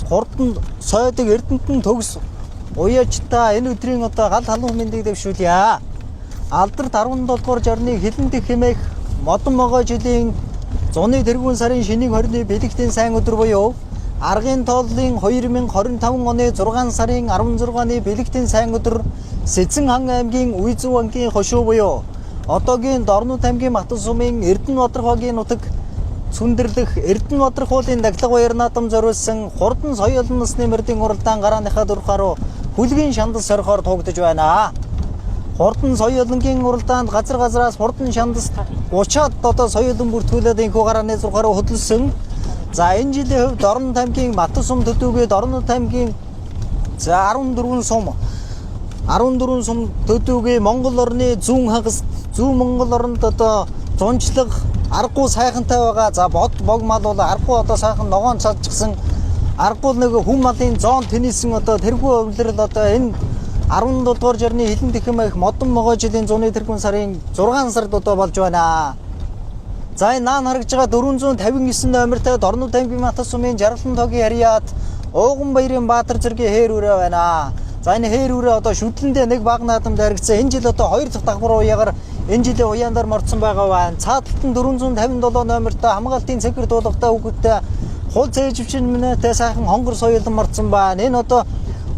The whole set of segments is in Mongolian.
Хурдан сойдог Эрдэнтэн төгс уяж та энэ өдрийн одоо гал халуун мэндийг дэвшүүлье. Алдарт 17 дугаар жарны хилэн дэх хэмээх модон могой жилийн зуны тэргүүн сарын шинийг 20-ны бэлэгтийн сайн өдөр буюу аргын тооллын 2025 оны 6 сарын 16-ны бэлэгтийн сайн өдөр Сэцэн хан аймгийн Үйзүү ангийн хошуу буюу одоогийн Дорнод аймгийн Батан сумын Эрдэнэ-Бадархогийн нутаг цүндэрлэх Эрдэнэ-Бадарх уулын дахлага баяр наадам зориулсан хурдан соёл насны мөрдийн уралдаан гарааныхаа дөрвхаруу хүлгийн шандас сорихоор туугдаж байна. Хурдан соёлонгийн уралдаанд газар газраас хурдан шандас 30-аад одоо соёлон бүртгүүлээд энэхүү гарааны зургаар хөдөлсөн. За энэ жилийн хувьд Дорнод аймгийн Батан сум төдийгүй Дорнод аймгийн за 14 сум 14 сум төдийгүй Монгол орны зүүн хагас зүүн Монгол оронд одоо зунчлаг аргагүй сайхантай байгаа. За бод бог мал бол аргагүй одоо сайхан ногоон чадчихсан. Аргагүй нэг хүн малын зоон тэнийсэн одоо тэрхүү өвлөрөл одоо энэ 17 дугаар жарны хилэн тэхэм их модон могой жилийн зуны тэргүүн сарын 6 сард одоо болж байна. За энэ наан харагдж байгаа 459 номертой Дорнод аймгийн Батан сумын Жаргалан тогийн харьяат Ууган баярын Баатар зэргийн хээр үрээ байна. За энэ хээр үрээ одоо шүдлэндээ нэг баг наадам дайрагдсан. Энэ жил одоо 2 дахь давхар уяагаар энэ жилийн уяан дээр мордсон байгаа байна. Цаадалт нь 457 номертой хамгаалтын цэгэр дуулгатай хүүхэдтэй хул цээжвчин минэтэй сайхан хонгор соёлон мордсон байна. Энэ одоо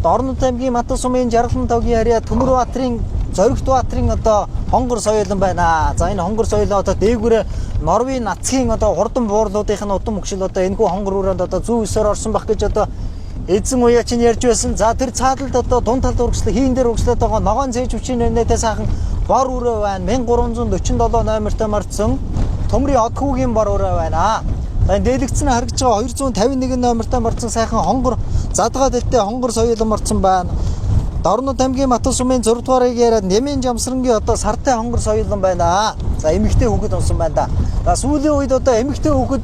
Дорнод аймгийн Батан сумын Жаргалан тогийн харьяа Төмөр Баатрын Зоригт Баатрын одоо хонгор соёлон байна. За энэ хонгор соёлоо одоо дээгүүрээ Норвийн нацгийн одоо хурдан буурлуудынх нь удам өгшил одоо энэхүү хонгор өрөөнд одоо зүү өсөөр орсон байх гэж одоо эзэн уяа чинь ярьж байсан. За тэр цаадалд одоо дунд талд урагшлаа хийн дээр урагшлаад байгаа ногоон цээж хүчин нэрнэтэй сайхан бор өрөө байна. 1347 номертой мордсон Төмрийн Одхүүгийн бор өрөө байна. За энэ дээлэгдсэн харагдж байгаа 251 номертой мордсон сайхан хонгор задгаа дэлтэй хонгор соёлон мордсон байна. Дорнод аймгийн Батан сумын 6 дугаарыг яриад Нэмийн Жамсрангийн одоо сартай хонгор соёлон байна. За эмэгтэй хүүхэд унсан байна да. За сүүлийн үед одоо эмэгтэй хүүхэд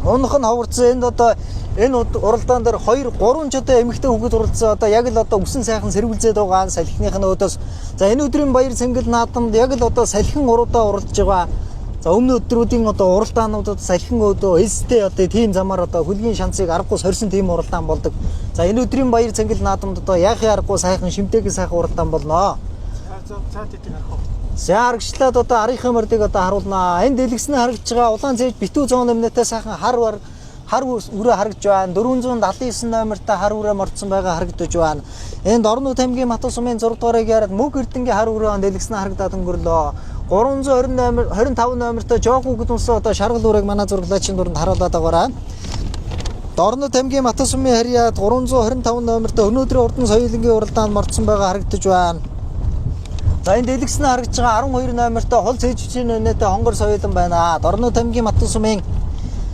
унах нь ховорцсон. Энд одоо энэ уралдаан дээр 2 3 ч одоо эмэгтэй хүүхэд уралдсан. Одоо яг л одоо өсөн сайхан сэрвэлзээд байгаа салхиных нь өөдөөс. За энэ өдрийн баяр цэнгэл наадамд яг л одоо салхин уруудаа уралдж байгаа. За өмнө өдрүүдийн одоо уралдаануудад салхин өөдөө эстэй одоо тийм замаар одоо хөлгийн шансыг аргагүй сорьсон тийм уралдаан болдог. За энэ өдрийн баяр цэнгэл наадамд одоо яахын аргагүй сайхан шимтэйгэн сайхан уралдаан болно. За аргачлаад одоо арийнхын мордыг одоо харуулнаа. Энэ дэлгэснэ харагдж байгаа улаан цээж битүү зоон нэмнэтэй сайхан хар бар хар үрээ харагдж байна. 479 номертой хар үрээ мордсон байгаа харагдаж байна. Энд Дорнод аймгийн Батан сумын 6 дугаарыг яриад Мөг Эрдэнгийн хар үрээ дэлгэснэ харагдаад өнгөрлөө. 320 номер 25 номертой жоох хүүхэд унсан одоо шаргал үрээг манай зураглаачийн дурэнд харуулад байгаарай. Дорнод аймгийн Батан сумын харьяат 325 номертой өнөөдрийн урдан соёлынгийн уралдаанд мордсон байгаа харагдаж байна. За энэ дэлгэснэ харагдж байгаа 12 номертой хул цээжвчийн өнөөтэй хонгор соёлон байна. Дорнод аймгийн Батан сумын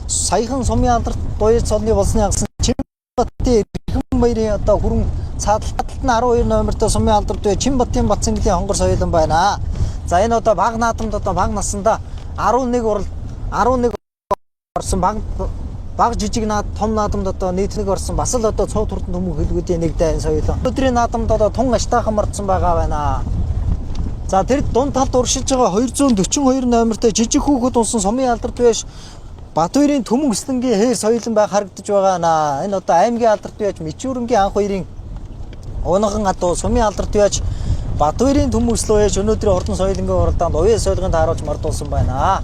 саяхан сумын алдарт дуяж цолны болсны хагас Чимбатын Эрхэн баярын одоо хүрэн цаадалтад нь 12 номертой сумын алдарт буй Чимбатын Батцангийн хонгор соёлон байна. За энэ одоо баг наадамд одоо баг насанда 11 урал 11 орсон баг жижиг наад том наадамд одоо нийт нэг орсон бас л одоо цуу турдан төмөн хөлгүүдийн нэг дайн соёлон. Өдрийн наадамд одоо тун аштаахан мордсон байгаа байна. За тэр дунд талд уршиж байгаа 242 номертой жижиг хүүхэд унсан сумын алдарт байж Батбаярын Төмөн өслөнгийн хээр соёлон байх харагдаж байгаа наа. Энэ одоо аймгийн алдарт байж Мичүүрэнгийн анх хоёрын унахан адуу сумын алдарт байж Батбаярын Төмөн өслөө яаж өнөөдрийн хурдан соёлонгийн уралдаанд уяа соёлгонд тааруулж мордуулсан байна.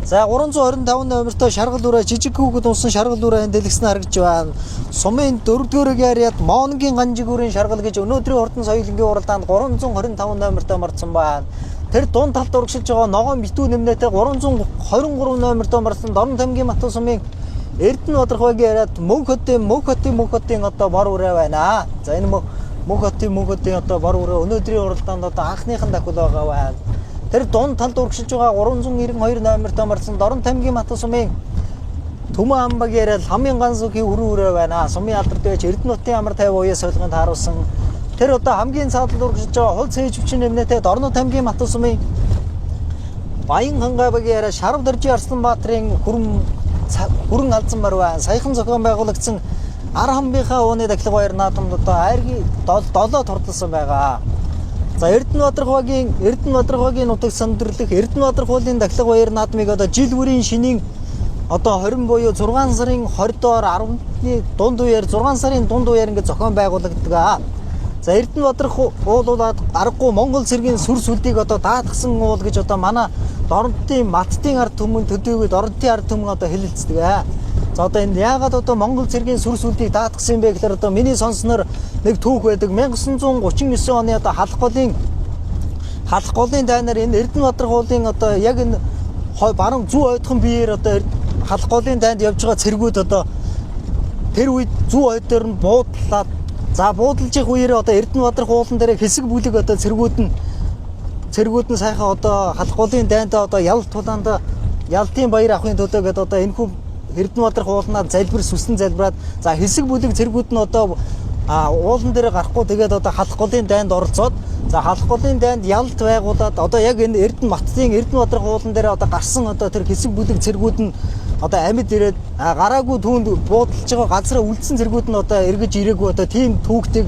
За 325 номертой шаргал үрээ жижиг хүүхэд унсан шаргал үрээ энэ дэлгэснэ харагдаж байна. Сумын 4-р яриад Моонгийн ганжиг үрийн шаргал гэж өнөөдрийн хурдан соёлонгийн уралдаанд 325 номертой мордсон байна. Тэр дунд талд урагшилж байгаа ногоон битүү нэмнэтэй 323 номертой мордсон Дорнод аймгийн Батан сумын Эрдэнэ-Бадархуйгийн яриад Мөнх хотын одоо бор үрээ байна. За энэ Мөнх хотын одоо бор үрээ өнөөдрийн уралдаанд одоо анхныхан дахил байгаа байна. Тэр дунд талд урагшилж байгаа 392 номертой мордсон Дорнод аймгийн Батан сумын Түмэн амбаг яриад Ламын ганцгийн хүрэн үрээ байна. Сумын алдарт байж Эрдэнэ хотын амар 50 уяа солигонд тааруулсан. Тэр одоо хамгийн цаадалд урагшилж байгаа хул цээжвчин нэмнэтэй Дорнод аймгийн Батан сумын Баян хангай багийн яриа Шарав Доржи Арслан Баатрын хүрэн алзан мар байна. Саяхан зохион байгуулагдсан Ар хамбынхаа ууны дахлага баяр наадамд одоо айргийн долоо турдалсан байгаа. За Эрдэнэ-Бадархуйгийн нутаг сандэрлэх Эрдэнэ-Бадархуйлын дахлага баяр наадмыг одоо жил бүрийн шинийн одоо 20 буюу 6 сарын 20 доор 10-ны дунд үеэр 6 сарын дунд үеэр ингээд зохион байгуулагддаг. За Эрдэнэбадрах уулуулаад аргагүй Монгол цэргийн сүр сүлдийг одоо даатгсан уул гэж одоо манай Доронтын Маттын ард түмэн төдийгүй Доронтын ард түмэн одоо хэлэлцдэг. За одоо энэ яагаад одоо Монгол цэргийн сүр сүлдийг даатгсан юм бэ гэхээр одоо миний сонсноор нэг түүх байдаг. 1939 оны одоо халах голын дайнаар энэ Эрдэнэбадрах уулын одоо яг энэ баруун зүү ойдхон биеэр одоо халах голын дайнд явж байгаа цэргүүд одоо тэр үед зүү ойд дээр нь буудлаад за буудалж явах үеэр одоо Эрдэнэбадрах уулан дээр хэсэг бүлэг одоо цэргүүд нь сайхан одоо халах голын дайнд одоо ялт тулаанд ялтын баяр авахын төлөө гэдээ одоо энэ хүү Эрдэнэбадрах уулнаа залбир сүсэн залбираад за хэсэг бүлэг цэргүүд нь одоо уулан дээр гарахгүй тэгээд одоо халах голын дайнд оролцоод за халах голын дайнд ялт байгуулад одоо яг энэ Эрдэнэ Маттын Эрдэнэбадрах уулан дээр одоо гарсан одоо тэр хэсэг бүлэг цэргүүд нь одоо амьд ирээд гараагүй түүнд буудалж байгаа газраа үлдсэн цэргүүд нь одоо эргэж ирээгүй одоо тийм түүхтэй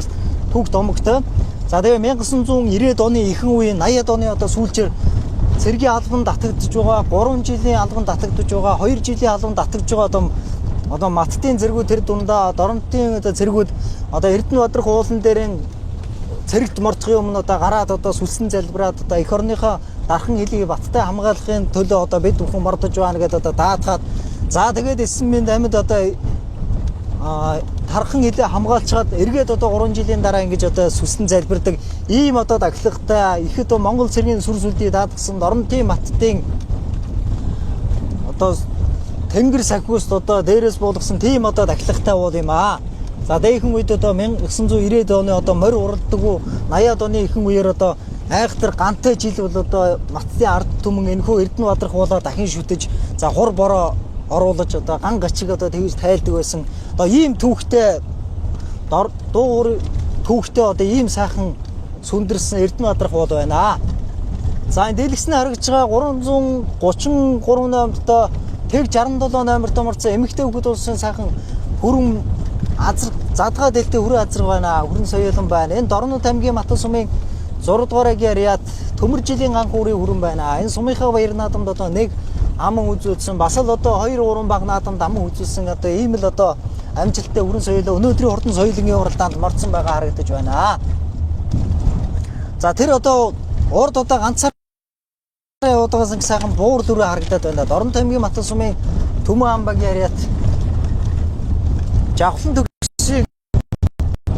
түүх домогтой. За тэгээ 1990-ад оны ихэнх үеийн 80-ад оны одоо сүүлчээр цэргийн албанд татагдж байгаа 3 жилийн албанд татагдж байгаа 2 жилийн албанд татагдж байгаа одоо Маттын цэргүүд тэр дундаа Доронтын одоо цэргүүд одоо Эрдэнэбадрах уулан дээрэн цэрэгт морцохын өмнө одоо гараад одоо сүлсэн залбираад одоо эх орныхоо дархан хөлийг баттай хамгаалахын төлөө одоо бид бүхэн мордож байна гэдээ одоо даатгаад за тэгээд эсэн минь амьд одоо тархан хилээ хамгаалчаад эргээд одоо 3 жилийн дараа ингэж одоо сүсэн залбирдаг ийм одоо дахилгатай их одоо Монгол цэргийн сүр сүлдийг даатгсан Доронтын Маттын одоо тэнгэр сахиуст одоо дээрээс буулгасан тийм одоо дахилгатай уул юм аа. За дээхэн үед одоо 1990-ад оны одоо морь уралдаггүй 80-ад оны ихэнх үеэр одоо айхтар гантай жил бол одоо Маттын ард түмэн энэхүү Эрдэнэбадрах уулаа дахин шүтэж за хур бороо оруулаж одоо ган гачиг одоо тэгж тайлдаг байсан. Одоо ийм түүхтэй дуугур түүхтэй одоо ийм сайхан сүндэрсэн Эрдэнэбадрах уул байна. За энэ дэлгэцний харагдж байгаа 333 номертой тэг 67 номертой морцсон эмэгтэй хүүхэд улсын сайхан хүрэн азар задгаа дэлтэй хүрэн азар байна. Хүрэн соёолон байна. Энэ Дорнод аймгийн Матан сумын 6 дугаар ангийн Ариат төмөр жилийн ган хүүрийн хүрэн байна. Энэ сумынхаа баяр наадамд одоо нэг аман үзүүлсэн бас л одоо 2 3 баг наадамд аман үзүүлсэн одоо ийм л одоо амжилттай хүрэн соёлоо өнөөдрийн хурдан соёлынгийн уралдаанд морцсон байгаа харагдаж байна. За тэр одоо урд одоо ганцаар явуудагаас нэг сайхан буур дүрээ харагдаад байна. Дорнод аймгийн Матан сумын Түмэн амбагийн Ариат жавхлан төгсийг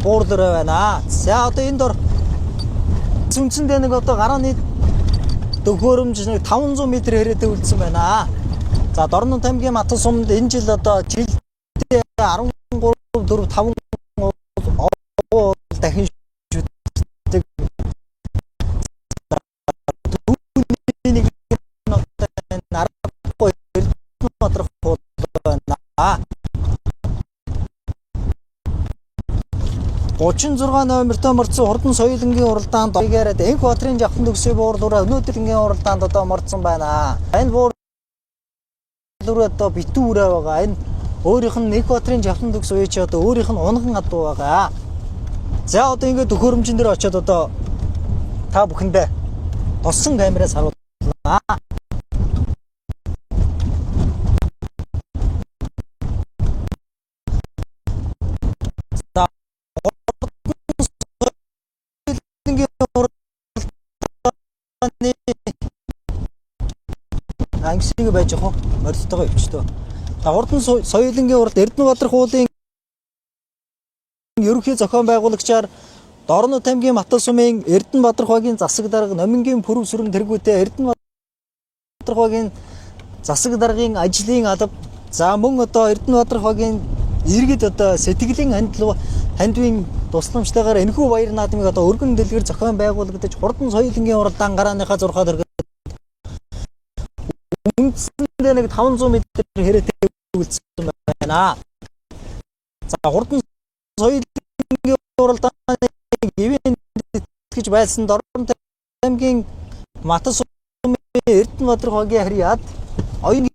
буур дүрээ байна. За одоо энэ дор үндсэндээ нэг одоо гарааны төхөөрөмж нэг 500 м хэрээтэй үлдсэн байна. За Дорнод аймгийн Матан сумд энэ жил одоо жилдээ 13 4 5 уул дахин шүтдэг. Түүний нэг нь одоо энэ аргагүй Эрдэнэбадрах уул байна. 36 номертой морцсон хурдан соёлынгийн уралдаанд игээр Энх Баатрын жавхлан төгсөө буурлуураа өнөөдрийн уралдаанд одоо морцсон байна. Энэ буурлуур одоо битүү үрээ байгаа. Энэ өөрийнх нь Энх Баатрын жавхлан төгс үе чи одоо өөрийнх нь унган адуу байгаа. За одоо ингээд төхөөрөмжин дээр очиод одоо та бүхэндээ тосон камераас харуулна. За соёлынгийн уралдааны ангисыг байж явах морилтойгоо өвчтөө. За хурдан соёлынгийн уралд Эрдэнэбадрах уулын ерөнхий зохион байгуулагчаар Дорнод аймгийн Матан сумын Эрдэнэбадрах багийн засаг дарга Номингийн Пүрэв сүрэн тэргүүтээ Эрдэнэбадрах багийн засаг даргын ажлын алба за мөн одоо Эрдэнэбадрах багийн иргэд одоо сэтгэлийн хандвийн тусламжтайгаар энэхүү баяр наадмыг одоо өргөн дэлгэр зохион байгуулагдаж хурдан соёлынгийн уралдаан гарааныхаа зурхаа дөргөд үндсэндээ нэг 500 м хэрээтэй үлдсэн байна. За хурдан соёлынгийн уралдааныг ивент итгэж байсан Дорнод аймгийн Матан сумын Эрдэнэбадрах багийн харьяат оюуны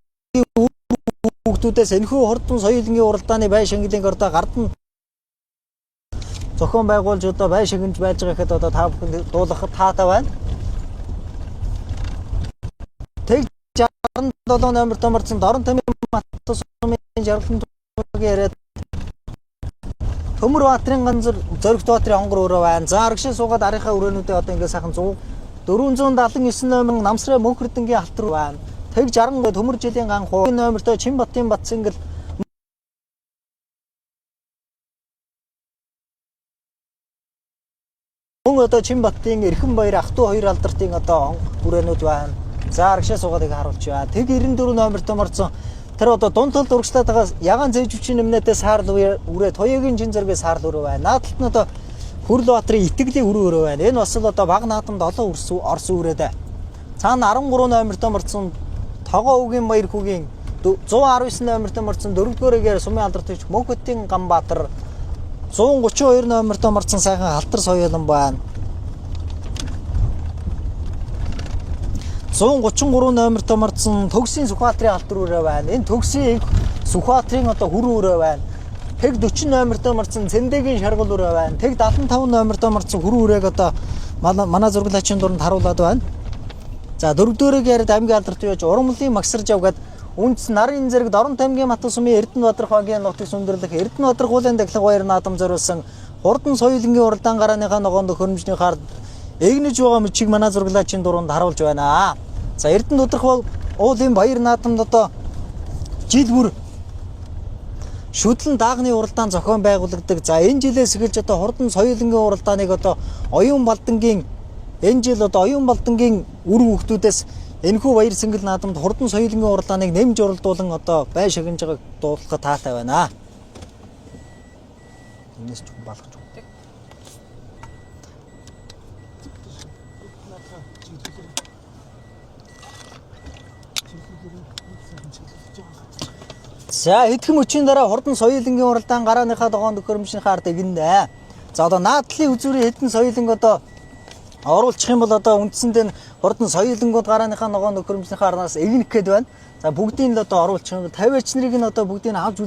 хүүхдүүдээс энэхүү хурдан соёлынгийн уралдааны бай шангалын ордоо гардан зохион байгуулж одоо бай шагнаж байж байгаа гэхэд одоо та бүхэн дуулгахад таатай байна. Тэг 67 номер томорцсон Дорнод аймгийн Матсумын Жаргалан тугийн яриад Төмөр Баатрын ганцар Зоригт Баатрын онгор өрөө байна. За аргашаа суугаад арийнхаа өрөөнүүдээ одоо ингээ сайхан 100 479 номер Намсраа Мөнхөрдөнгийн алтар байна. Тэг 60 Төмөр жилийн ган хуу номертой Чинбатын Батсингэл мөн одоо Чинбатын Эрхэн баяр ах トゥ хоёр алдартын одоо өрөөнүүд байна. За аргашаа суугаад их харуулж байна. Тэг 94 номертой морцсон тэр одоо дунд талд урагшлаад байгаа ягаан зээжвчийн нэмнэтэй саарл үрээ Туяагийн чин зэргийн саарл өрөө байна. Наадталт нь одоо Хөрл Баатрын итгэлийн өрөө өрөө байна. Энэ бас л одоо баг наадамд олон орсон үрээд. Цаана 13 номертой морцсон Тогоо үгийн баяр хүүгийн 119 номертой морцсон 4-р сумын алдарт Мөнхөтийн Ганбаатар 132 номертой морцсон сайхан халтар соёлон байна. 133 номертой морцсон Төгсийн Сүхбаатарын алтар үрээ байна. Энэ Төгсийн Сүхбаатарын одоо хүрэн үрээ байна. Тэг 40 номертой морцсон Цэндэгийн шаргал үрээ байна. Тэг 75 номертой морцсон хүрэн үрээг одоо манай зургалаачийн дуранд харуулад байна. За дөрөвдүгээрээ яриад аймгийн алдарт яаж Урмлын Магсар жавгаад үндэс нарын зэрэг Дорнот аймгийн Матусумын Эрдэнэ Бадрах нутаг сүндэрлэх Эрдэнэ Бадрах уулын дахлага баяр наадам зориулсан хурдан соёлынгийн уралдаан гарааныхаа ногоон төхөөрөмжний хард эгнэж байгаа мөчийг манай зургалаачийн дуранд харуулж байна. За Эрдэнэ Бадрах уулын баяр наадамд одоо жил бүр шүдлэн даагны уралдаан зохион байгуулагддаг. За энэ жилээс эхэлж одоо хурдан соёлынгийн уралдааныг одоо оюун балдангийн энэ жил одоо оюун балдангийн үр хүүхдүүдээс энэхүү баяр сэнгэл наадамд хурдан соёлынгийн уралдааныг нэмж уралдуулан одоо бай шагнаж байгааг дуудлахад таатай байна. Энэс ч балгаж үү. За хэдхэн мөчийн дараа хурдан соёлынгийн уралдаан гарааныхаа догоон төхөөрөмжийнхаа ард эгнэ. За одоо наадлын үзүүрийн хэдэн соёлынг одоо оруулчих юм бол одоо үндсэндээ хурдан соёлонгууд гарааныхаа ногоон төхөөрөмжийнхаа арнаас эгнэх гээд байна. За бүгдийг л одоо оруулчих юм бол 50 нарыг нь одоо бүгдийг нь авч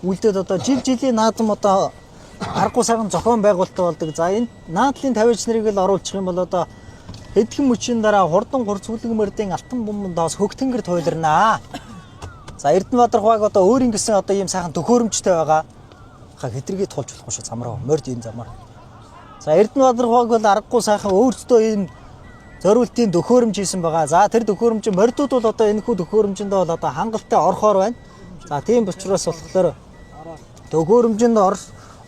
үлдээд одоо жил жилийн наадам одоо аргагүй сайхан зохион байгуулалт болдог. За энэ наадлын 50 нарыг л оруулчих юм бол одоо хэдхэн мөчийн дараа хурдан хурцүлэг мөрдийн алтан бомбондоос хөгтөнгөр туйлрнаа. За Эрдэнэбаатар хуаг одоо өөрийн гэсэн одоо ийм сайхан төхөөрөмжтэй байгаа. Ха хэтргээ тулж болохгүй шүү замраа. Морд энэ замаар. За Эрдэнэбаатар хуаг бол аргагүй сайхан өөртөө ийм зориултын төхөөрөмж хийсэн байгаа. За тэр төхөөрөмж мордууд бол одоо энэхүү төхөөрөмжөндөө бол одоо хангалттай орхоор байна. За тийм учраас болохоор төхөөрөмжөнд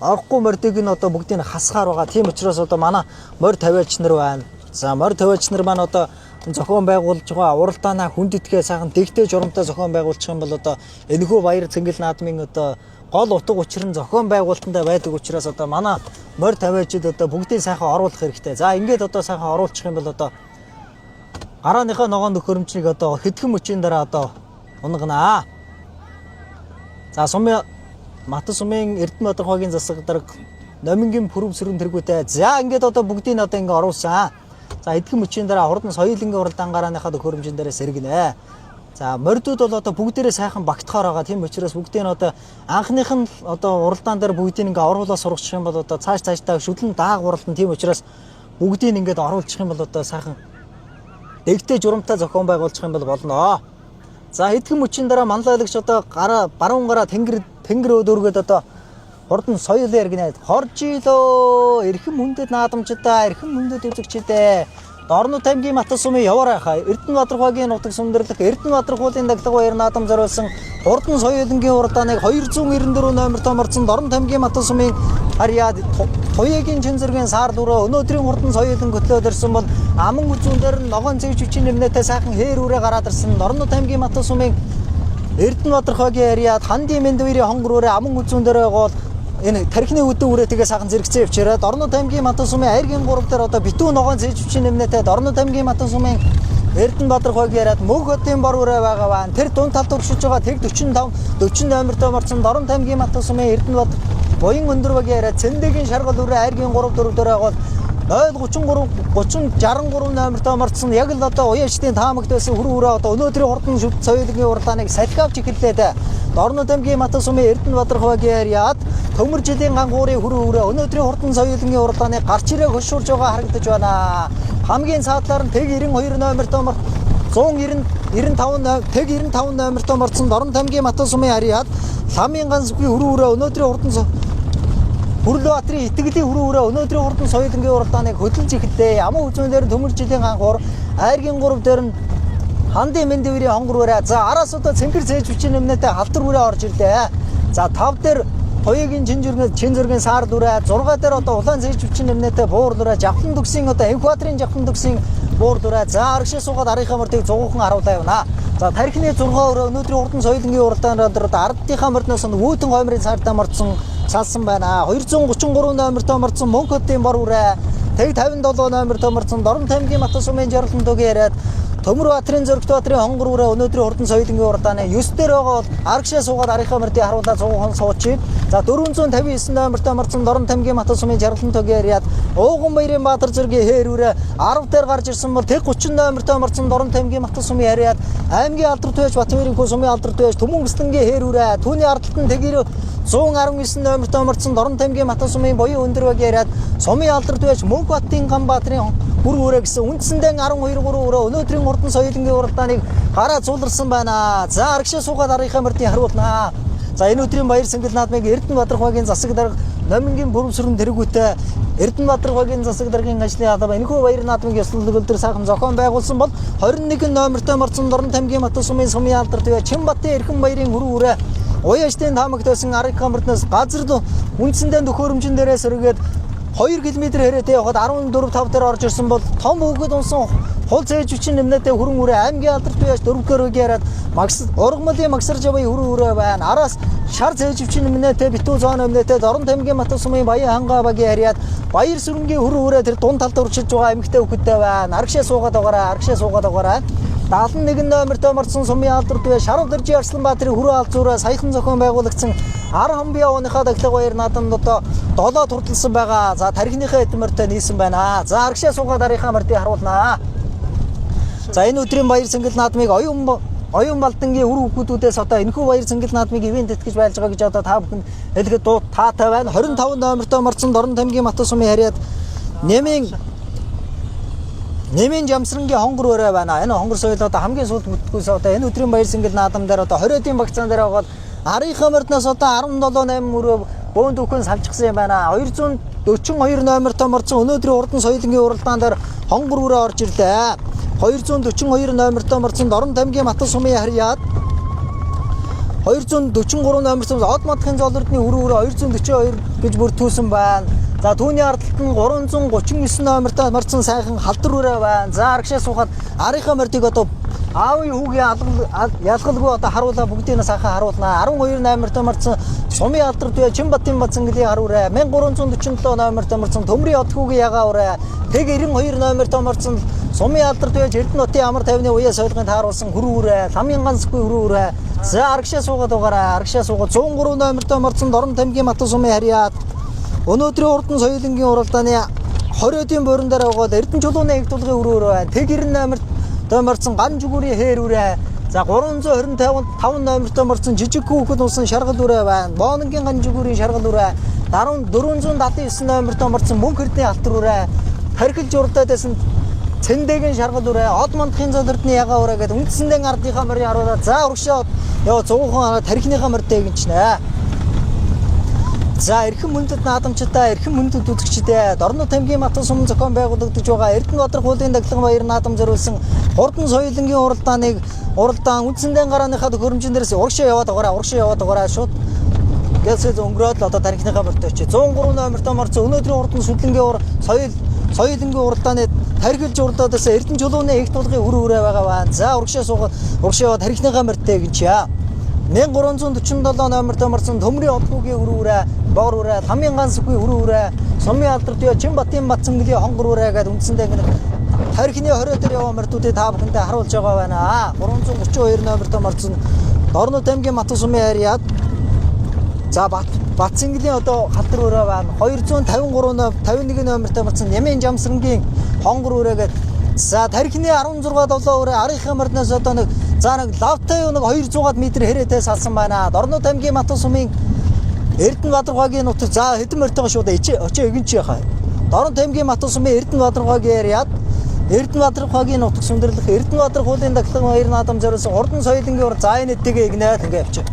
орохгүй мордыг нь одоо бүгдийг нь хасгаар байгаа. Тийм учраас одоо манай морь тавиач нар байна. За морь тавиач нар маань одоо зохион байгуулж байгаа уралдаанаа хүндэтгээ сайхан дэгтэй журамтай зохион байгуулчих юм бол одоо энэхүү баяр цэнгэл наадмын одоо гол утга учир нь зохион байгуулалтандаа байдаг учраас одоо манай морь тавиачид одоо бүгдийг сайхан оруулах хэрэгтэй. За ингээд одоо сайхан оруулчих юм бол одоо гарааныхаа ногоон төхөөрөмжнийг одоо хэдхэн мөчийн дараа одоо унаганаа. За сумын Мата сумын Эрдэнэбаатар хогийн засаг дарга Номингийн пүрэв сөрөн тэргүүтэй. За ингээд одоо бүгдийг одоо ингээд оруулсан. За эдгэн мөчийн дараа хурдан соёлынгийн уралдаан гарааныхаа төхөөрөмжин дээрээ сэргэнэ. За мордууд бол одоо бүгдээрээ сайхан багтахаар байгаа. Тийм учраас бүгдийг нь одоо анхных нь одоо уралдаан дээр бүгдийг ингээ оруулаа сургачих юм бол одоо цааш цаашдаа шүлэн дааг уралдан. Тийм учраас бүгдийг ингээд оруулчих юм бол одоо сайхан дэгтэй журамтай зохион байгуулчих юм бол болно. За хэдхэн мөчийн дараа манлайлагч одоо гараа баруун гараа тэнгэр тэнгэр өөдөргöd одоо хурдан соёл яргинэ. Хоржилөө эрхэм хүндэт наадамчдаа, эрхэм хүндэт үзэгчдээ. Дорнот аймгийн Матасумын яваар байхаа Эрдэнэбаатар хогийн нутаг сүндэрлэх Эрдэнэбаатар хуулийн даглага баяр наадам зориулсан хурдан соёлынгийн уралдааныг 294 номер томорцсон Дорнот аймгийн Матасумын харьяад Туяагийн чин зэргийн саарл өрөө өнөөдрийн хурдан соёлын хөтлөөд ирсэн бол аман үзүүн дээр ногоон зэвч хүчин нэмнэтэй сайхан хээр үрээ гараад ирсэн Дорнот аймгийн Матасумын Эрдэнэбаатар хогийн харьяад Хандын Мэндвэрийн хонгор үрээ аман үзүүн дээр гол энэ тархины өдөө үрээтэйгээ сайхан зэрэгцээ явчаарай. Дорнот аймгийн Матасумын айргийн 3 дээр одоо битүү ногоон зээжвчийн нэмнэтэй Дорнот аймгийн Матасумын Эрдэнэбаатар хогийн яриад Мөнх хотын бор үрээ байгаа байна. Тэр дунд талд өршөж байгаа тэг 45 40 номертой морцсон Дорнот аймгийн Матасумын Эрдэнэбаатар буян өндөр багийн яриад Цэндэгийн шаргал үрээ айргийн 3 4 дээр гол 033 30 63 номертой морцсон яг л одоо уяачдын таамагт байсан хүрэн үрээ одоо өнөөдрийн хурдан шүд соёлын уралдааныг салхиавч эхэллээ. Дорнот аймгийн Матасумын Эрдэнэбаатар хогийн яриад Төмөр жилийн гангуурын хүрэн үрээ өнөөдрийн хурдан соёлын уралдааныг гарч ирээ хөшүүрж байгаа харагдаж байна. Хамгийн цаадлаар нь тэг 92 номертой 195 тэг 95 номертой морцсон Дорнот аймгийн Матан сумын харьяат Ламын ганцгүй хөрөө өрөө өнөөдрийн хурдан Хүрлбаатарын итгэлийн хөрөө өрөө өнөөдрийн хурдан соёлынгийн уралдааныг хөдөлж эхэллээ. Аман үзмэлээр төмөр жилийн ганхуур айргийн 3 дээр нь хандын мэндвэрийн хонгор үрээ. За араас одоо цэнгэр цээж хүчин нэмнэтэй халтар үрээ орж ирлээ. За 5 дээр Туягийн чин зүргийн чин зүргийн саарл үрээ, 6 дээр одоо улаан цээж хүчин нэмнэтэй буурл үрээ, жавхлан төгсийн одоо Энхбаатарын жавхлан төгсийн буурл үрээ. За аргашаа суугаад арийнхаа мөртийг 100хан харуулаа явна. За тархины 6 өрөө өнөөдрийн хурдан соёлынгийн уралдаанаар одоо ардынхаа мордноос нь үүдэн гоймрын цаартаа мордсон салсан байна. 233 номертой мордсон Мөнх хотын бор үрээ, тэг 57 номертой мордсон Дорнот аймгийн Батан сумын Жаргалан төгийн яриад Төмөр Баатрын Зөрөгт Баатрын хонгор үрээ өнөөдрийн хурдан соёлынгийн уралдааны 9 дээр байгаа бол аргашаа суугаад арийнхаа мөрдийг харуулаа 100хан суучив. За 459 номертой мордсон Дорнот аймгийн Батан сумын Жаргалан төгийн яриад Ууган баярын Баатар зэргийн хээр үрээ 10 дээр гарч ирсэн бол тэг 30 номертой мордсон Дорнот аймгийн Батан сумын яриад аймгийн алдарт байж Батбаяр хүү сумын алдарт байж Түмэн Гэслэнгийн хээр үрээ түүний ардталт нь тэг 119 номертой мордсон Дорнот аймгийн Батан сумын буян өндөр баг яриад сумын алдарт байж Мөнх батын Ганбаатарын бүр үрээ гэсэн үндсэндээ 12 3 өрөө өнөөдрийн хурдан соёлынгийн уралдааныг гараа зуларсан байна. За аргашаа суугаад арийнхаа мөрдийн харуулнаа. За энэ өдрийн баяр сэнгэл наадмыг Эрдэнэ Бадархуйгийн засаг дарга Номингийн бүрэмсрэн тэргүүтээ Эрдэнэ Бадархуйгийн засаг даргын ажлын алба энэхүү баяр наадмыг ёслол өдөр сайхан зохион байгуулсан бол 21 номертой мордсон Дорнот аймгийн Батан сумын сумын алдарт бай Чинбатын эрхэм баярын хөрөн үрээ уяажтын таамагт байсан арийнхаа мөрднөөс газар үндсэндээ төхөөрөмжин дээрээ сөргээд 2 км хэрээтэй явахад 14 5 дээр орж ирсэн бол том хүүхэд унсан хул цээж хүчин нэмнэтэй хүрэн үрээ аймгийн алдарт бияж 4 дэх яриад Макс ургамлын Максар жавын хүрэн үрээ байна. Араас шар цээж хүчин нэмнэтэй битүү зоон нэмнэтэй Дорнот аймгийн Батан сумын Баян хангаа багийн харьяат Баяр сүрэнгийн хүрэн үрээ тэр дунд талд урчилж байгаа эмэгтэй хүүхэдтэй байна. Аргашаа суугаад байгаарай, аргашаа суугаад байгаарай. 71 номертой мордсон сумын алдарт бай Шарав Дэржи Арсланбаатарын хүрэн алзуураа саяхан зохион байгуулагдсан 10 хамбын ооныхаа дахлага баяр наадамд одоо 7 турталсан байгаа. За тархиныхаа эд морьтой нийсэн байна. За аргашаа суугаад арийнхаа мордыг харуулнаа. За энэ өдрийн баяр сэнгэл наадмыг оюун балдангийн үр хүүхдүүдээс одоо энэхүү баяр сэнгэл наадмыг ивэн тэтгэж байлж байгаа гэж одоо та бүхэнд хэлэхэд дуу таатай байна. 25 номертой мордсон Дорнот аймгийн Батан сумын харьяат Нэмийн жамсрангийн хонгор өрөө байна. Энэ хонгор соёл одоо хамгийн сүүлд бүтгүүс одоо энэ өдрийн баяр сэнгэл наадам дээр одоо 20-ийн багцаан дээр байгаа бол арийнхаа мордноос одоо 17 8 өрөө бөөн дөхөн салчихсан юм байна. 242 номертой мордсон өнөөдрийн хурдан соёлынгийн уралдаан дээр хонгор өрөө орж ирлээ. 242 номертой мордсон Дорнот аймгийн Батан сумын харьяат 243 номертой од мадахын золордны өрөө өрөө 242 гэж бүртгүүлсэн байна. За түүний ардталт нь 339 номертой мордсон сайхан халдвар үрээ байна. За аргашаа суугаад арийнхаа мордыг одоо аавын хүүгийн ялгалгүй одоо харуулаа бүгдийг нь сайхан харуулнаа. 12 номертой мордсон сумын алдарт бай Чинбатын Бацангэлын хар үрээ 1347 номертой мордсон Төмрийн од хүүгийн ягаа үрээ тэг 92 номертой мордсон сумын алдарт байж Эрдэнэ хотын амар тайвны уяа соёлгын тааруулсан хөрөн үрээ ламын ганцгүй хөрөн үрээ. За аргашаа суугаад байгаарай. Аргашаа суугаад 103 номертой мордсон Дорнот аймгийн Батан сумын харьяат өнөөдрийн хурдан соёлынгийн уралдааны 20-ийн буурин дээр байгаа Эрдэнэ чулууны их тулгын өрөө өрөө байна. Тэг 90 номертой мордсон ган жүгүүрийн хээр үрээ. За 325 номертой мордсон жижиг хүүхэд унсан шаргал үрээ байна. Боонгийн ган жүгүүрийн шаргал үрээ. 479 номертой мордсон мөнх эрдний алтар үрээ. Тархилж уралдаад байсан Цэндэгийн шаргал үрээ, од мандахын зол эрдний ягаа үрээ гэдэг үндсэндээ ардынхаа морийг харуулаад за урагшаа яа 100 тархиныхаа морьтой гинчнэ. За эрхэм хүндэт наадамчдаа, эрхэм хүндэт үзэгчдээ Дорнот аймгийн Батан сум зохион байгуулагдаж байгаа Эрдэнэ Бадрах хуулийн дахлан баяр наадам зориулсан хурдан соёлынгийн уралдааныг уралдаан үндсэндээ гарааныхаа төхөөрөмжин дээрээс урагшаа яваад байгаарай, урагшаа яваад байгаарай шууд Гэлсээ өнгөрөөд л одоо тархиныхаа морьтой очив. 103 номертой морцсон өнөөдрийн хурдан сүлэнгийн соёлынгийн уралдааны тархилж уралдаад байсан Эрдэнэ чулууны их тулгын үр үрээ байгаа байна. За урагшаа суугаад урагшаа яваад тархиныхаа морьтой гинч яа. 1347 номертой морцсон Төмрийн одгуугийн үр үрээ, боор үрээ, ламын ганцгүй үр үрээ, сумын алдарт яа Чинбатын Бацангэлын хонгор үрээ гэдэг үндсэндээ ингэ тархины 20 дээр яваа морьтуудыг та бүхэндээ харуулж байгаа байна. 332 номертой морцсон Дорнот аймгийн Батан сумын харьяат за Бацангэлын одоо халдвар өрөө байна. 253 51 номертой морцсон Нямын жамсрангийн хонгор өрөө гэдэг за тархины 16 7 өрөө арийнхаа мордноос одоо нэг за нэг лавтай нэг 200 м хэрээтэй салсан байна. Дорнот аймгийн Батан сумын Эрдэнэ Бадархуйгийн нутаг за хэдэн морьтойгоо шууд очоо эгэнч яхаа. Дорнот аймгийн Батан сумын Эрдэнэ Бадархуйгийн яриад Эрдэнэбаатар хогийн нутаг сүндэрлэх Эрдэнэбаатар хуулийн дахлан баяр наадам зориулсан хурдан соёлынгийн ур за энэ эдтэйгээ игнээл ингээ явчих.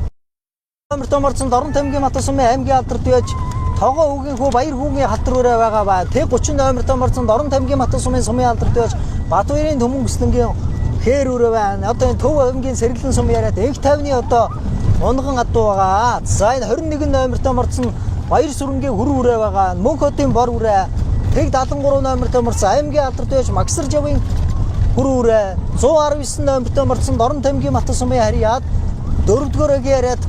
Номер томорцсон Дорнот аймгийн Матасумын аймгийн алдарт байж Тогоо хүүгийн хүү Баяр хүүгийн халтар үрээ байгаа ба Т 30 номер томорцсон Дорнот аймгийн Матасумын сумын алдарт байж Батбаярын Түмэн бүслэнгийн хээр үрээ байна. Одоо энэ Төв аймгийн сэргэлэн сум яриад энх тайвны одоо унган адуу байгаа. За энэ 21 номер томорцсон Баяр сүрэнгийн хөр үрээ байгаа. Мөнх хотын бор үрээ. Тэг 73 номер томорцсон аймгийн алдарт байж Магсар жавын хөр үрээ. 119 номер томорцсон Дорнот аймгийн Матасумын харьяад дөрөвдүгээр агийн яриад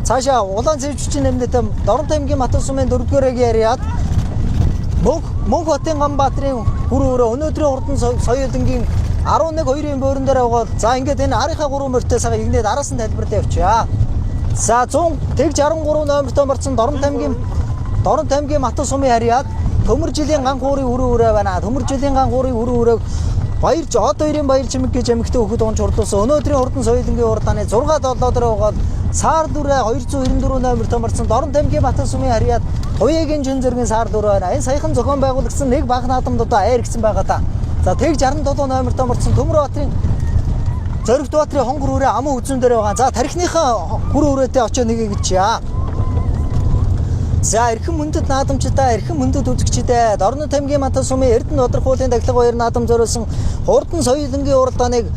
цаашаа улаан цэвжчин нэмнэтэй Дорнот аймгийн Матасумын дөрөвдүгээр агийн яриад Мөнх хотын Ганбаатрын хөр өрөө өнөөдрийн хурдан соёлынгийн 11 2-ын бөөрөн дээр аваад за ингээд энэ арийнхаа 3 морьтой сага игнээд араас нь тайлбарлаа явчихъя. За 100 тэг 63 номертой морцсон Дорнот аймгийн Матасумын харьяад Төмөр жилийн ган хуурын өрөө өрөө байна. Төмөр жилийн ган хуурын өрөө өрөөг Баярч од хоёрын баяр чимэг гэж эмэгтэй хөхөд унж хурлуулсан. Өнөөдрийн хурдан соёлынгийн урдааны 6 7 дээр угаад саар дүрээ 294 номер томорцсон Дорнот аймгийн Батсумын харьяад Туяагийн жин зэргийн саар дүрээ байна. Энэ саяхан зохион байгуулагдсан нэг баг наадамд одоо айр гисэн байгаа да. За тэг 67 номер томорцсон Төмөр баатрын Зоригт баатрын хонгор үрээ аман үзүүн дээр байгаа. За тархиныхаа хүрээ үрээтэй очоо нэгэ гэж яа. За эрхэм мөндөд наадамчдаа, эрхэм мөндөд үзэгчдээ Дорнот аймгийн Матасумын Эрдэнэ Бадрах уулын дахлага баяр наадам зориулсан хурдан соёлынгийн уралдааныг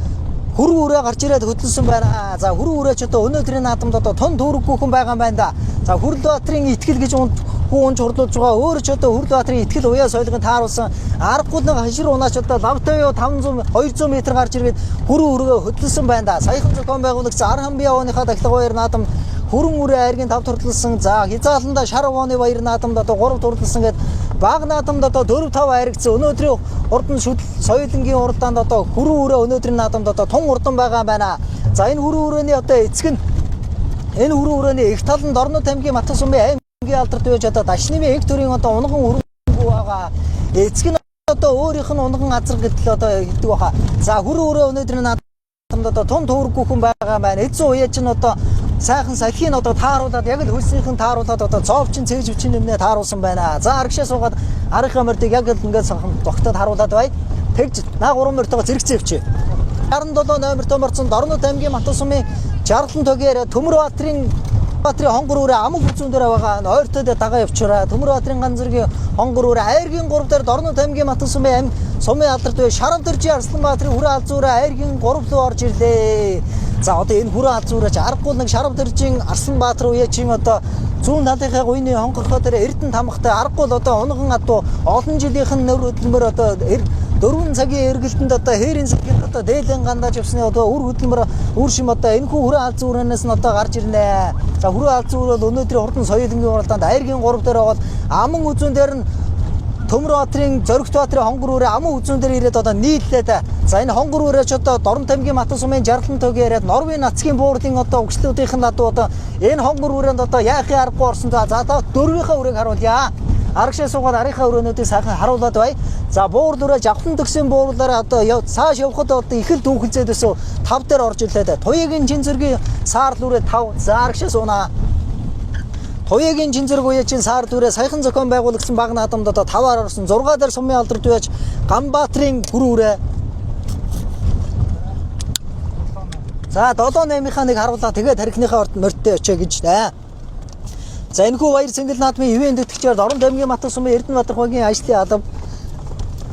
хөрөн үрээ гарч ирээд хөдөлсөн байна. За хөрөн үрээ ч одоо өнөөдрийн наадамд одоо тун түүрэггүй хүн байгаа юм байна да. За Хүрл Баатрын итгэл гэж хүн унж хурлуулж байгаа. Өөр ч одоо Хүрл Баатрын итгэл уяа соёлын тааруулсан аргагүй нэг хашир унаач одоо лавтай юу 500 200 м гарч ирээд хөрөн үргээ хөдөлсөн байна да. Саяхан зохион байгуулагдсан Архамбия ооныхаа дахлага баяр наадам хөрөн үрээ айргийн 5 турлсан. За хязааланда шар вооны баяр наадамд одоо 3 турлсан гээд баг наадамд одоо 4 5 айргцсан. Өнөөдрийн хурдан шүдэл соёлынгийн уралдаанд одоо хөрөн үрээ өнөөдрийн наадамд одоо тун урдан байгаа юм байна. За энэ хөрөн үрээний одоо эцэг нь энэ хөрөн үрээний их тал нь Дорнот аймгийн Матасумын аймгийн алдарт байж одоо Дашнымын их төрийн одоо унган хөрөнгөө байгаа. Эцэг нь одоо өөрийнх нь унган азар гэдэл одоо хэлдэг баха. За хөрөн үрээ өнөөдрийн наадамд одоо тун төөрөггүй хүн байгаа юм байна. Эзэн уяа чинь одоо сайхан салхийг одоо тааруулаад яг л хөлсийнхэн тааруулаад одоо цоовчин цээжвчин нэмнээ тааруулсан байна. За аргашаа суугаад аргийнхаа мордыг яг л ингээд сайхан тогтоод харуулад бай. Тэгж наа гурван мортойгоо зэрэгцээ явчих. 67 номер томорцсон Дорнот аймгийн Матасумын Жаргалан тогээр Төмөр Баатрын хонгор үрээ амаг хүзүүн дээр байгаа ойртоод дагаа явчаарай. Төмөр Баатрын ган зэргийн хонгор үрээ айргийн 3 дээр Дорнот аймгийн Матасумын ам сумын алдарт бай Шарав дэржи Арслан Баатрын хүрээ алзуураа айргийн 3 руу орж ирлээ. За одоо энэ хүрээ алзуураа ч аргагүй нэг Шарав дэржин Арслан Баатар үе чинь одоо зүүн талынхаа гуйны хонгорхоо дээр Эрдэнэ тамхтай аргагүй л одоо унган адуу олон жилийнх нь нөр хөдөлмөр одоо 4 цагийн эргэлтэнд одоо хээрийн цагийн одоо дээлэн гандаж явсны одоо үр хөдөлмөр үр шим одоо энэ хүү хүрээ алзан үрээнээс нь одоо гарч ирнэ. За хүрээ алзан үр бол өнөөдрийн хурдан соёлынгийн уралдаанд айргийн 3 дээр байгаа бол аман үзүүн дээр нь Төмөр Баатрын Зоригт Баатрын хонгор үрээ аман үзүүн дээр ирээд одоо нийллээ да. За энэ хонгор үрээ ч одоо Дорнот аймгийн Матасумын Жаргалан тогийн яриад Норвын нацгийн буурлын одоо өгчлүүдийнх нь ладуу одоо энэ хонгор үрээнд одоо яахын аргагүй орсон. За за дөрвийнхээ үрээг харуулъя. Арагшаа суугаад арийнхаа өрөөнүүдийг сайхан харуулад бай. За буурл үрээ жавхлан төгсөн буурлаараа одоо цааш явхад одоо их л дүүхэлзээд өсөө 5 дээр орж ирлээ да. Туяагийн чин зэргийн саарл үрээ 5. За арагшаа сууна. Туяагийн чин зэрэг үе чин саар дүрээ саяхан зохион байгуулагдсан баг наадамд одоо 5-аар орсон. 6 дээр сумын алдарт байж Ганбаатрын гүр үрээ. За 7 8-ийнхаа нэг харуулаа тэгээд тархиныхаа морьтой очие гэж да. За энэхүү баяр цэнгэл наадмын ивент тэтгэгчээр Дорнот аймгийн Матасумын Эрдэнэбаатар хогийн ажлын алба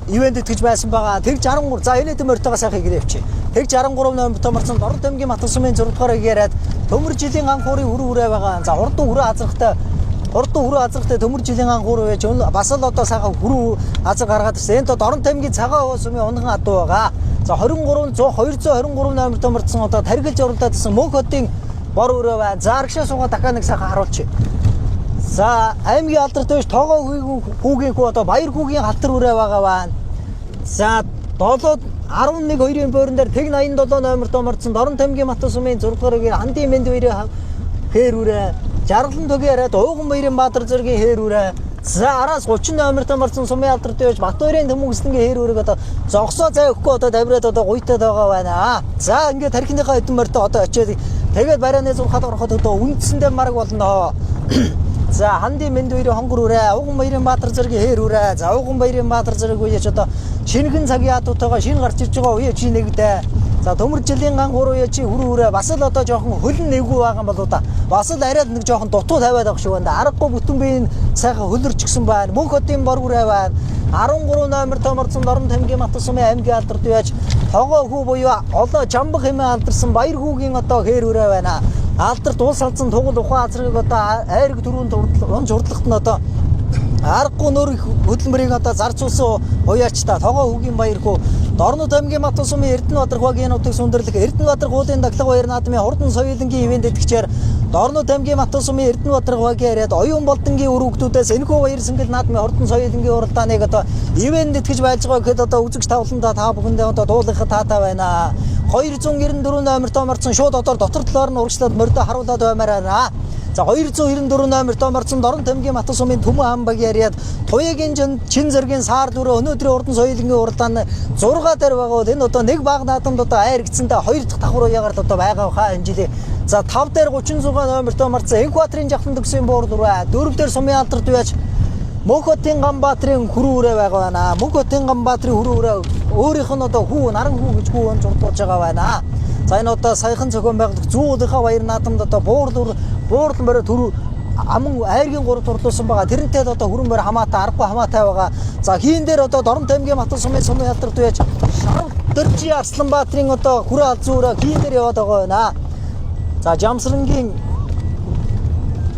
ивент тэтгэж байсан байгаа. Тэг 63 за энэ хэдэн морьтойгоо сайхан игрээ явчих. Тэг 63 номер томорцсон Дорнот аймгийн Матасумын 6 дугаар яриад Төмөр жилийн ган хуурын өрөө үрээ байгаа. За хурдан өрөө азархтай Төмөр жилийн ган хуур байж бас л одоо сайхан өрөө азар гаргаад ирсэн. Энд Дорнот аймгийн цагаан сумын унган адуу байгаа. За 23 100 223 номер томорцсон одоо тархилж оруулаад ирсэн Мөнх хотын бор өрөө байна. За арагшаа суугаа дахиад нэг сайхан харуулчих. За аймгийн алдарт байж тоогоо хүүгийн хүү одоо Баяр хүүгийн халтар үрээ байгаа байна. За 7 11 2-ын бөөрөн дээр тэг 87 номер томорцсон Дорнот аймгийн Матасумын 6 дугаар үеийн Андын мэнд баярын хээр үрээ. Жаргалан төгийн яриад Ууган баярын Баатар зэргийн хээр үрээ. За араас 30 номер томорцсон сумын алдарт байж Батбаярын Тэмүүн гэслэнгийн хээр үрээг одоо зогсоо зай өгөхгүй одоо давраад одоо гуйтай байгаа байна. За ингээд тархиныхаа хэдэн морьтой одоо очиад тэгээд барааны зурхад ороход одоо үндсэндээ марг болно. За хандын мэнд хоёрын хонгор үрээ, Уган баярын Баатар зэргийн хээр үрээ. За Уган баярын Баатар зэрэг үеч одоо шинэхэн цагийн адуутайгаа шинэ гарч ирж байгаа үе чи нэгдэ. За төмөр жилийн ган гур үе чи хүрүү үрээ бас л одоо жоохон хөлн нэггүй байгаа юм болоо да. Бас л арай л нэг жоохон дутуу тавиад байгаа шиг байна. Аргагүй бүтэн биеийн сайхан хөлөрчихсөн байна. Мөнх хотын бор үрээ байна. 13 номер томорцсон Дорн тамгийн Матусумын аймгийн алдарт үеч тогоо хүү буюу олоо жамбах хэмээн алдарсан баяр хүүгийн одоо хээр үрээ байна. Алдарт улс алдсан тугал ухаан азрыг одоо айраг түрүүнд унж хурдлахт нь одоо аргагүй нөр хөдөлмөрийг одоо зарцуулсан уяачтай тогоо хүүгийн баяр хүү Дорнод аймгийн Матусумын Эрдэнэбаатар багийн нутаг сүндэрлэх Эрдэнэбаатар гуулын даглаг баяр наадмын хурдан соёлынгийн ивээн тэтгэгчээр Дорнод аймгийн Матусумын Эрдэнэбаатар багийн яриад оюун болдонгийн үр хөвгүүдээс энэхүү баяр сэнгэл наадмын хурдан соёлынгийн уралдааныг одоо ивээн тэтгэж байлж байгаа гэхэд одоо үзэгч тавландаа та бүхэндээ одоо дуулахад таатай байна. 294 номер томорцсон шууд одоо дотор талаар нь урагшлаад мордо харуулад баймаар байна. За 294 номер томорцсон Дорн тамгийн Матусумын Түмэн хаан багийн яриад Туягийн чин зэргийн саар дүрээ өнөөдрийн урдан соёлынгийн уралдаан 6 дээр байгаа бол энэ одоо нэг баг наадамд одоо айргдсэндээ 2 дахь давхар уяагаар л одоо байгаа хаа энэ жилийн. За 5 дээр 36 номер томорцсон Экваторын жахлан төгсийн буур дүрээ 4 дээр сумын алдарт үеч Мөнх хотын Ганбаатрын хүрүү үрээ байгаа байна. Мөнх хотын Ганбаатрын хүрүү үрээ өөрийнх нь одоо хүү наран хүү гэж хүү онж урдуулж байгаа байна. За энэ одоо саяхан зохион байгуулах зүүн уулынхаа баяр наадамд одоо буурлуур буурлан бороо түрүү аман айргийн гурав турлуулсан байгаа. Тэрнтэй л одоо хүрэн бороо хамаатай аргагүй хамаатай байгаа. За хийн дээр одоо Дорн тамгийн Батан сумын сумын ялдарт үеж Шарв Дөржи Арсланбаатрын одоо хүрээ алзуу үрээ хийн дээр яваад байгаа байна. За Жамсрангийн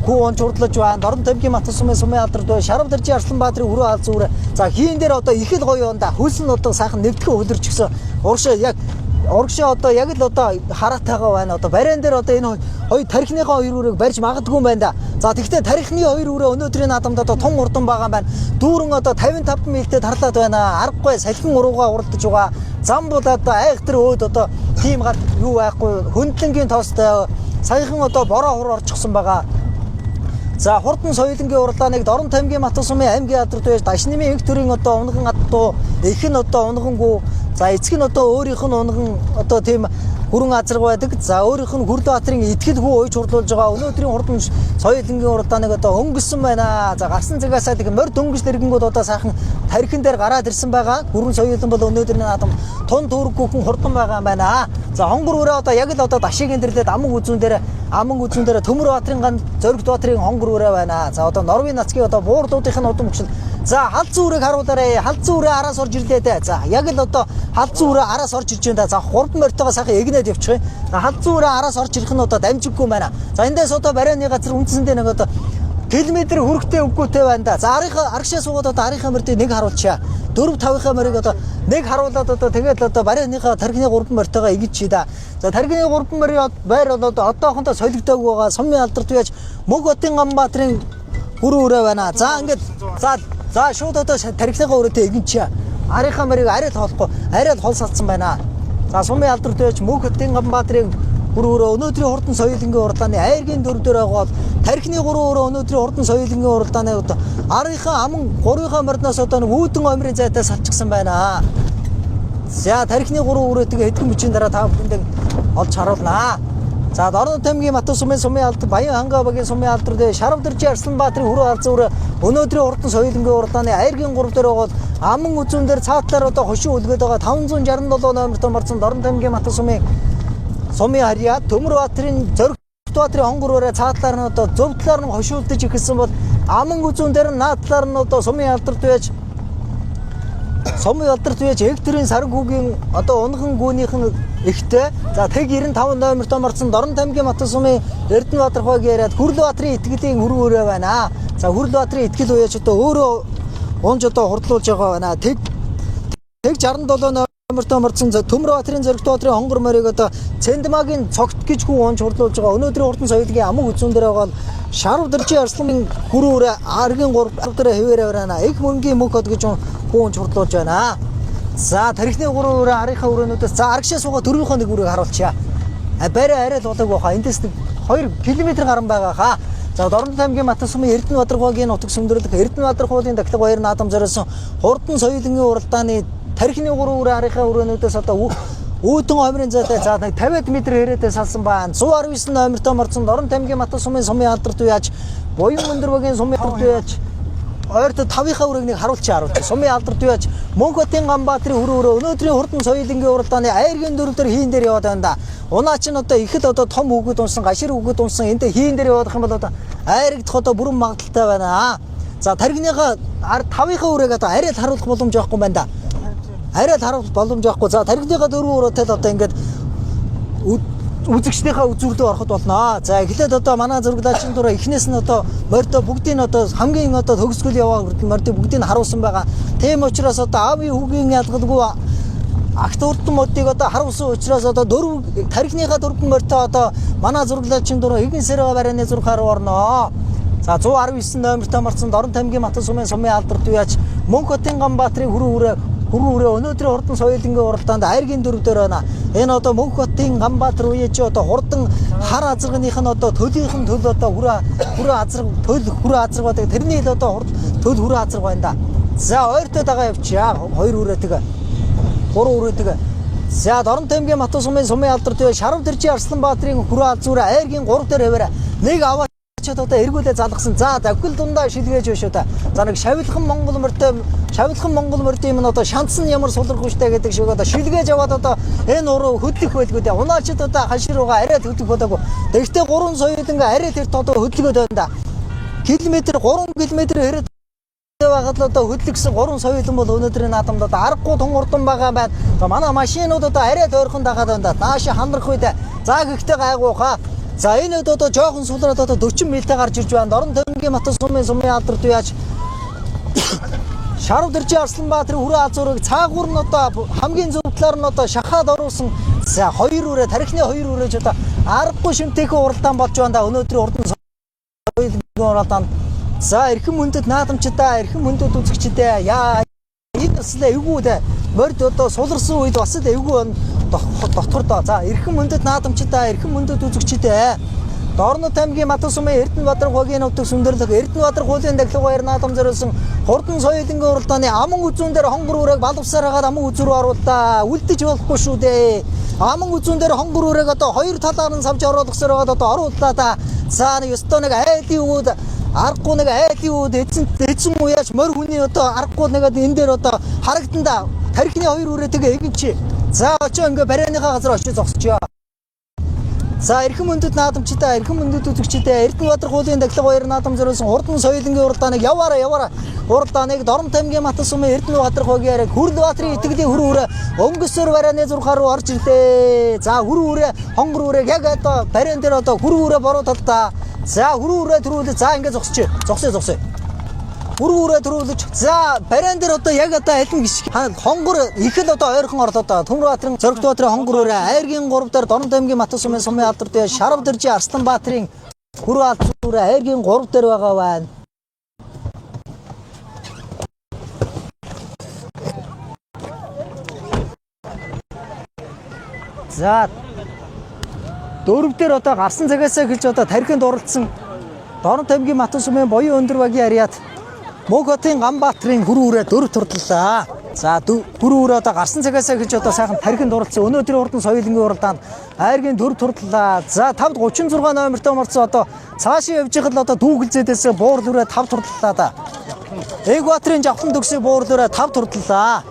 хүү онч урдлаж байна. Дорн тамгийн Батан сумын сумын алдарт бай. Шарав Дөржи Арсланбаатрын хүрээ алзуу үрээ. За хийн дээр одоо их л гоё юм да. Хөлс нь одоо сайхан нэвтгэн хөлөрчихсөн. Урагшаа яг урагшаа одоо яг л одоо хараатайгаа байна. Одоо бариан дээр одоо энэ хоёр тархиныхаа хоёр үрээг барьж магадгүй юм байна да. За тэгвэл тархины хоёр үрээ өнөөдрийн наадамд одоо тун урдан байгаа юм байна. Дүүрэн одоо 55 милтэй тарлаад байна. Аргагүй салхин уруугаа уралдаж байгаа. Зам бол одоо айхтар өөд одоо тийм гал юу байхгүй. Хөндлөнгийн тоостой саяхан одоо бороо хур орчихсон байгаа. За хурдан соёлынгийн уралдааныг Дорн тамгийн Матусумын аймгийн алдарт байж Дашнымын инх төрийн одоо унган адтуу их нь одоо унгангүү за эцэг нь одоо өөрийнх нь унган одоо тийм хүрэн азраг байдаг. За өөрийнх нь Хүрлбаатарын итгэл хүү уйж хурлуулж байгаа өнөөдрийн хурдан соёлынгийн уралдааныг одоо өнгөсөн байна. За гарсан цагаасаа тэг морь дөнгөж дэргэнгүүд одоо сайхан тархин дээр гараад ирсэн байгаа. Хүрэн соёлон бол өнөөдрийн наадам тун түүрэггүй хүн хурдан байгаа юм байна. За хонгор үрээ одоо яг л одоо дашигийн дэрлээд аман үзүүн дээр аман үзүүн дээр Төмөр Баатрын ган Зоригт Баатрын хонгор үрээ байна. За одоо Норвын нацгийн одоо буурлуудынх нь удам өгшил. За халзан үрээг харуулаарэ. Халзан үрээ араас орж ирлээ дээ. За яг л одоо халзан үрээ араас орж ирж байна да. За хурдан морьтойгоо сайхан эгнээд явчих юм. За халзан үрээ араас орж ирэх нь одоо дамжиггүй байна. За эндээс одоо барианы газар үндсэндээ нэг одоо километр хүрэхтэй үгүйтэй байна да. За арийнхаа аргашаа суугаад одоо арийнхаа морьдыг нэг харуулчаа. 4 5-ынхаа морийг одоо нэг харуулад одоо тэгээд л одоо барианыхаа тархины 3 морьтойгоо игэж чи да. За тархины 3 морийн байр бол одоо одоохондоо солигдоогүй байгаа. Сумын алдарт үеж Мөг хотын Ганбаатрын хүрүү үрээ байна. За ингээд за за шууд одоо тархиныхаа өрөөтэй игэн чи. Арийнхаа морийг арай л холохгүй, арай л хол салцсан байна. За сумын алдарт үеж Мөг хотын Ганбаатрын хүрүү үрээ өнөөдрийн хурдан соёлынгийн уралдааны айргийн дөрөв дээр байгаа бол тархины 3 өрөө өнөөдрийн хурдан соёлынгийн уралдааны одоо арынхаа аман 3-ынхаа мордноос одоо нэг үүдэн омрын зайтай салчихсан байна. За тархины 3 өрөөтэйгээ хэдхэн бичийн дараа та бүхэндээ олж харуулнаа. За Дорнод аймгийн Батусумын сумын алдар Баян ханга багийн сумын алдар дээр Шарав Дэржи Арсланбаатрын хүрээ алзан өрөө өнөөдрийн хурдан соёлынгийн уралдааны айргийн 3 дээр байгаа бол аман үзүүн дээр цаатлаар одоо хошин үлгээд байгаа 567 номерт орсон Дорнод аймгийн Батусумын сумын харьяа Төмөр Баатрын Зоригт Баатрын хонгор өрөө цаатлаар нь одоо зөв талаар нь хошуулдаж эхэлсэн бол аман үзүүн дээр наад талаар нь одоо сумын алдарт байж сумын алдарт байж Экторийн саран хүүгийн одоо унган гүүнийх нь ихтэй. За тэг 95 номерт орсон Дорнод аймгийн Батусумын Эрдэнэбаатар хойг яриад Хүрлбаатрын итгэлийн хүрүү өрөө байна. За Хүрлбаатрын итгэл уяаж одоо өөрөө унж одоо хурдлуулж байгаа байна. Тэг 67 номерт орсон Төмөр Баатрын Зоригт Баатрын хонгор морийг одоо Цэндмагийн цогт гэж хүн унж хурдлуулж байгаа. Өнөөдрийн хурдан соёлын аман үзүүн дээр байгаа бол Шарв Дэржи Арслан хүрүү өрөө аргийн 3 дээр хэвээрээ байна. Их мөнгийн мөнх хот гэж хүн унж хурдлуулж байна. За тархины 3 өрөө арынхаа өрөөнүүдээс за аргашаа суугаа дөрвийнхөө нэг өрөөг харуулчаа. Барай арай л болоогүй хаа. Эндээс нэг 2 км гарan байгаа хаа. За Дорнод аймгийн Батусумын Эрдэнэбаатар багийн нутаг сүмдэрлэх Эрдэнэбаатар хуулийн дахлага баяр наадам зориулсан хурдан соёлынгийн уралдааны тархины 3 өрөө арынхаа өрөөнүүдээс одоо үүдэн омрын зайтай за 50 м хэрээтэй салсан байна. 119 номертой морцсон Дорнод аймгийн Батусумын сумын алдарт үеаж Буян Өндөрбөгийн сумын алдарт яаж ойрт тавынхаа үрээг нэг харуулчих. Сумын алдарт яаж Мөнхбатын Ганбаатарын хүрүү өрөө өнөөдрийн хурдан соёлынгийн уралдааны айргийн дөрөв дээр хийн дээр яваад байна да. Унаа чинь одоо их л одоо том хүүхэд унсан, гашир хүүхэд унсан энэ хийн дээр явах юм бол одоо айрагдах одоо бүрэн магадлалтай байна. За таригныхаа тавынхаа үрээг одоо арай л харуулах боломж байхгүй байна да. Арай л харуулах боломж байхгүй. За таригныхаа дөрвөн өрөөтэй л одоо ингээд үзэгчдийнхаа үзүүрлөө ороход болно. За эхлээд одоо манай зурагдаачийн дураа эхнээс нь одоо морьдо бүгдийг нь одоо хамгийн одоо төгсгөл яваа хүртэл морьдо бүгдийг нь харуулсан байгаа. Тийм учраас одоо аавын хүүгийн ялгалгүй агт урдан модыг одоо харуулсан учраас одоо дөрөв тарихныхаа дөрвөн морьтой одоо манай зураглаачийн дураа игэн сэрэг барааны зургаар орно. За 119 номертой марцсан Дорн тамгийн Матан сумын сумын алдарт үеач Мөнхбатын Ганбаатарын хүрүү хүрээ өнөөдрийн хурдан соёлынгийн уралдаанд айргийн дөрөв дээр байна. Энэ одоо Мөнхбатын Ганбаатар үеч одоо хурдан хар азарганых нь одоо төлийнх нь төл одоо хүрээ азарга төл хүрээ азарга байдаг. Тэрний л одоо хурд төл хүрээ азарга байна да. За ойртой дагаа явчихъя. Хоёр хүрээтэйг. Гурван хүрээтэйг. За Дорн тамгийн Матан сумын сумын алдарт үе Шарав дэржи Арсланбаатарын хүрээ алзуураа айргийн 3 дээр хэвээр нэг аваа чад одоо эргүүлээ залгасан. За давхил дундаа шилгээж байна шүү та. За нэг шавилхан Монгол морьтой шавилхан Монгол морьдын юм одоо шанц нь ямар сулрах хүчтэй гэдэг шиг одоо шилгээж аваад одоо энэ уруу хөдлөх байлгүй дээ. Унаачд одоо хашир руугаа арай хөдлөх болоогүй. Тэгвэл гурван соёлынгаа арай тэр одоо хөдлөгөөд байна да. Километр 3 км хэрэг байгаад л одоо хөдлөгсөн гурван соёлон бол өнөөдрийн наадамд одоо аргагүй тун урдан байгаа байна. За манай машинууд одоо арай тойрхон дагаад байна да. Нааши хандрах үед за гэхдээ гайгүй хаа. За энэ үед одоо жоохон сулраад одоо 40 милтэй гарч ирж байна. Дорн төнгийн Матан сумын сумын алдарт яаж Шарав дэржи Арсланбаатарын хүрээ алзуурыг цаагуур нь одоо хамгийн зөв талаар нь одоо шахаад оруулсан. За хоёр үрээ тархины хоёр үрээж одоо аргагүй шимтэйхэн уралдаан болж байна да. Өнөөдрийн урдан соёлын уралдаанд. За эрхэм хүндэт наадамчдаа, эрхэм хүндэт үзэгчдээ яа энэ бас л эвгүй дээ. Морд одоо суларсан үед бас л эвгүй дотор доо. За эрхэм хүндэт наадамчдаа, эрхэм хүндэт үзэгчдээ. Дорнод аймгийн Матан сумын Эрдэнэбаатар хогийн нутаг сүндэрлэх Эрдэнэбаатар хуулийн дахлага баяр наадам зориулсан хурдан соёлынгийн уралдааны аман үзүүн дээр хонгор үрээг балавсаар хагаад аман үзүү рүү орууллаа. Үлдэж болохгүй шүү дээ. Аман үзүүн дээр хонгор үрээг одоо хоёр талаар нь савж оруулахсаар хагаад одоо орууллаа да. За нэг ёстой нэг айлын өвөд аргагүй нэг айлын өвөд эзэн уяач морь хүний одоо аргагүй нэг энэ дээр одоо харагдан да. Тархины хоёр үрээ тэгээ эгэнчи. За очоо ингээ барианыхаа газар очиж зогсчихё. За эрхэм хүндэт наадамчдаа, эрхэм хүндэт үзэгчдээ Эрдэнэбаатар хуулийн дахлага баяр наадам зориулсан хурдан соёлынгийн уралдааныг яваараа уралдааныг Дорнод аймгийн Матан сумын Эрдэнэбаатар хогийн яриаг Хүрлбаатарын итгэлийн хүрүү үрээ өнгөсөр барааны зургаар руу орж ирлээ. За хүрүү үрээ хонгор үрээг яг одоо бариан дээр одоо хүрүү үрээ бороо талдаа. За хүрүү үрээ төрүүлээ. За ингээ зогсчих. Зогсъё. Хүрүү үрээ төрүүлж. За бариан дээр одоо яг одоо аль нь гიშг хонгор их л одоо ойрхон орлоо доо. Төмөрбаатарын Зоригтбаатарын хонгор үрээ айргийн 3 дээр Дорнод аймгийн Матан сумын сумын алдар дээр Шарав дэржи Арсланбаатарын хүрүү алзуураа айргийн 3 дээр байгаа байна. За дөрөв дээр одоо гарсан цагаасаа эхэлж одоо тархинд оролцсон Дорнод аймгийн Матан сумын Буян Өндөрбагийн ариад Мөнхбатын Ганбаатарын хүрүү үрээ дөрөв турдлаа. За хүрүү үрээ одоо гарсан цагаасаа эхэлж одоо сайхан тархинд оролцсон өнөөдрийн хурдан соёлынгийн уралдаанд айргийн дөрөв турдлаа. За 536 номертой марцсан одоо цаашаа явж байхад л одоо дүүгэлзээдээс буурл үрээ 5 турдлаа да. Эгбаатарын жавхлан төгсөө буурл үрээ 5 турдлаа.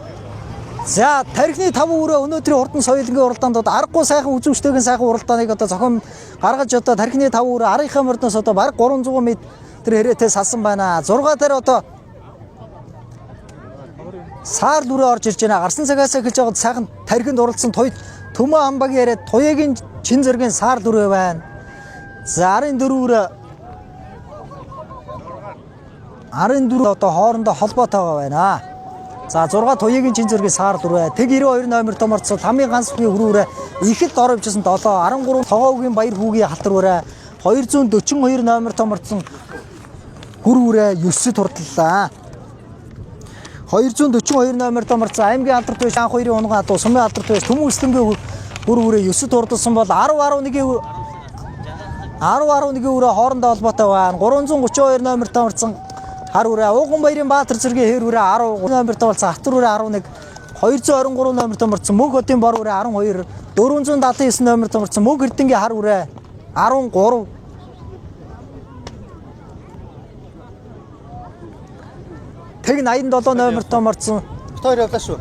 За тархины 5 үрээ өнөөдрийн хурдан соёлынгийн уралдаанд одоо аргагүй сайхан үзүүштэйгэн сайхан уралдааныг одоо зохион гаргаж одоо тархины 5 үрээ арынхаа мордоос одоо бараг 300 м хэрэгтэй салсан байна. 6 дээр одоо саар дүрээ орж ирж байна. Гарсан цагаас эхэлж байгаад сайхан тархинд оролцсон туй Төмөө амбагийн яриад туяагийн чин зэргийн саар дүрээ байна. За 14 үрээ 14 одоо хоорондоо холбоотойгоо байна. За 6 туяагийн чин зэргийн саар дүрээ тэг 92 номер томорцсон тамийн ганц бүхий хүрүүрээ их л дор явжсэн 7 13 тогоогийн баяр хүүгийн халтар үрээ 242 номер томорцсон хүрүүрээ 9 турдлаа. 242 номер томорцсон аймгийн алдарт биш анх хоёрын унган адуу сумын алдарт биш Түмэн өслөнгийн хүрүүрээ 9 турдсан бол 10 11 үрээ хоорондоо холбоотой байна. 332 номер томорцсон хар үрээ Ууган баярын Баатар зэргийн хээр үрээ 10 номер томорцсон хатар үрээ 11 223 номер томорцсон Мөнх хотын бор үрээ 12 479 номер томорцсон Мөнх Эрдэнгийн хар үрээ 13 Тэг 87 номер том орсон. Бит хоёр явлаа шүү.